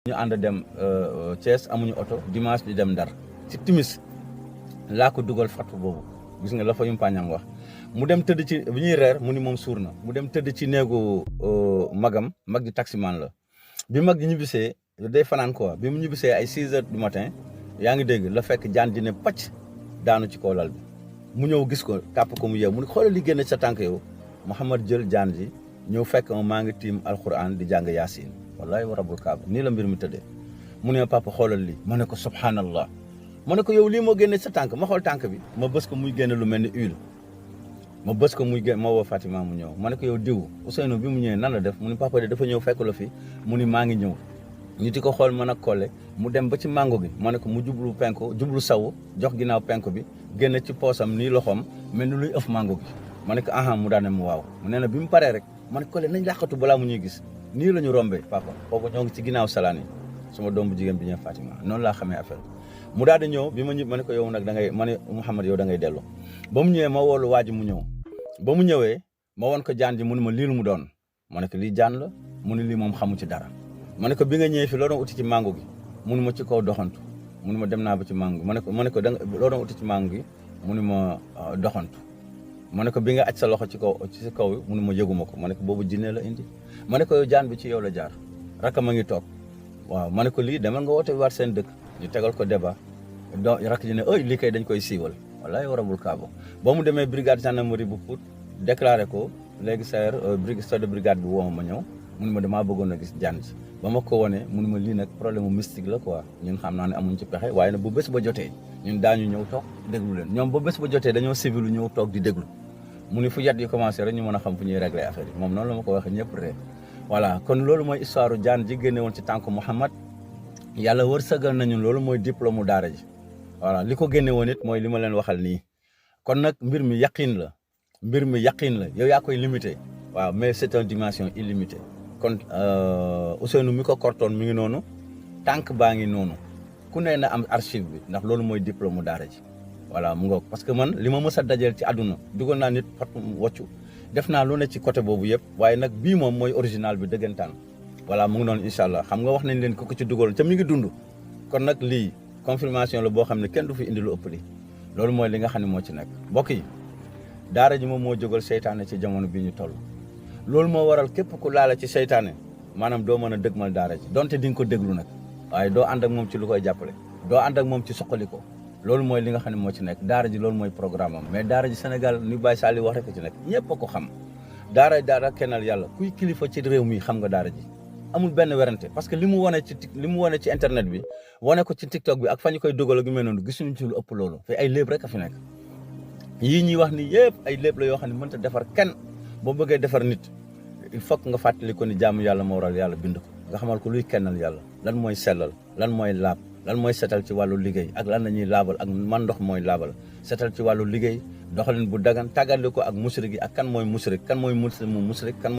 ñu ànd dem Thiès amuñu oto dimanche di dem Ndar ci timis laa ko dugal fatu boobu gis nga la fa yumpaañam wax mu dem tëdd ci bi ñuy reer mu ni moom suur na mu dem tëdd ci néegu magam mag ji taximan la bi mag ji ñibbisee day fanaan quoi bi mu ñibbisee ay 6 heures du matin yaa ngi dégg la fekk jaan ji ne pàcc daanu ci kaw lal bi mu ñëw gis ko tàpp ko mu yeew mu ne xoolal li génn sa tànk yow Mouhamad jël jaan ji ñëw fekk maa ngi tiim alquran di jàng yaasin wallahi wa rabbul kaaba nii la mbir mi tëddee mu ne papa xoolal lii ma ne ko subhanallah ma ne ko yow lii moo génne sa tànk ma xool tànk bi ma bës ko muy génne lu mel ni huile ma bës ko muy génne ma woo Fatima mu ñëw ma ne ko yow diw Ousseynou bi mu ñëwee nan la def mu ni papa de dafa ñëw fekk la fi mu ni maa ngi ñëw ñu di ko xool mën a kolle mu dem ba ci mango gi ma ne ko mu jublu penko jublu saw jox ginnaaw penko bi génne ci poosam nii loxoom mel ni luy ëf mango gi ma ne ko aha mu daane mu waaw mu nee na bi mu paree rek ma ne ko nañ làqatu balaa mu ñuy gis nii la ñu rombee papa boobu ñoo ngi ci ginnaaw salaan yi sama doom bu jigéen bi ñëw Fatima noonu laa xamee affaire mu daal di ñëw bi ma ñëw ma ne ko yow nag da ngay ma ne Mouhamad yow da ngay dellu ba mu ñëwee ma woolu waa ji mu ñëw ba mu ñëwee ma won ko jaan ji mu ne ma lii lu mu doon ma ne ko lii jaan la mu ne lii moom xamu ci dara ma ne ko bi nga ñëwee fi loo doon uti ci mango gi mu ne ma ci kaw doxantu mu ne ma dem naa ba ci mango gi ma ne ko da loo doon uti ci mango gi mu ne ma doxantu ma ne ko bi nga aj sa loxo ci kaw mu ne ma yëguma ko ma ne ko boobu jinne la indi ma ne ko yow jaan bi ci yow la jaar rakam a ngi toog waaw ma ne ko lii demal nga woote waat seen dëkk ñu tegal ko débat donc rakk ji ne lii kay dañ koy siiwal wallahi warabul kaabo ba mu demee brigade gendarmerie bu Pout déclaré ko léegi saer chef de brigade bi woo ma ñëw mu ne ma damaa bëggoon a gis jaan ji ba ma ko wonee mu ne ma lii nag problème mu mystique la quoi ñun xam naa ne amuñ ci pexe waaye nag bu bés ba jotee ñun daañu ñëw toog déglu leen ñoom ba bés ba jotee dañoo civil ñëw toog di déglu mu ni fu yat yi commencé rek ñu mën a xam fu ñuy régler affaire yi moom noonu la ma ko waxee ñëpp rek voilà kon loolu mooy histoire jaan ji génne woon ci tànk Mouhamad yàlla wërsëgal nañu loolu mooy diplôme mu daara ji voilà li ko génne woon it mooy li ma leen waxal nii kon nag mbir mi yaqin la yow yaa koy limité waaw mais c'est une dimension illimitée kon Ousseynou mi ko kortoon mi ngi noonu tànk baa ngi noonu ku ne na am archive bi ndax loolu mooy diplôme mu daara ji voilà mu ngoog parce que man li ma mës a dajeel ci àdduna dugal naa nit fat woccu def naa lu ne ci côté boobu yëpp waaye nag bii moom mooy original bi dëggantaan voilà mu ngi noonu incha allah xam nga wax nañ leen ko ci dugal te mi ngi dund kon nag lii confirmation la boo xam ne kenn du fi indi lu ëpp li loolu mooy li nga xam ne moo ci nekk mbokk yi daara ji moom moo jógal seytaane ci jamono bi ñu toll loolu moo waral képp ku laala ci seytaane maanaam doo mën a dëgmal daara ji donte di nga ko déglu nag waaye doo ànd ak moom ci lu koy jàppale doo ànd ak moom ci suqali ko loolu mooy li nga xam ne moo ci nekk daara ji loolu mooy programme am mais daara ji Sénégal ni Baye Saliou wax rek ci nekk ñëpp a ko xam daara kennal yàlla kuy kilifa ci réew mi xam nga daara ji amul benn werante parce que li mu wane ci internet bi wane ko ci TikTok bi ak fa ñu koy dugal ak yu mel noonu gisuñu ci lu ëpp loolu te ay léeb rek a fi nekk yii ñuy wax ni yëpp ay léeb la yoo xam ne mënta defar kenn boo bëggee defar nit il faut nga fàttali ko ni jaamu yàlla moo waral yàlla bind ko nga xamal ko luy kennal yàlla lan mooy sellal lan mooy laab lan mooy setal ci wàllu liggéey ak lan la ñuy laabal ak man ndox mooy laabal setal ci wàllu liggéey doxalin bu dagan tàggali ko ak musrik yi ak kan mooy musrik kan mooy musrik kan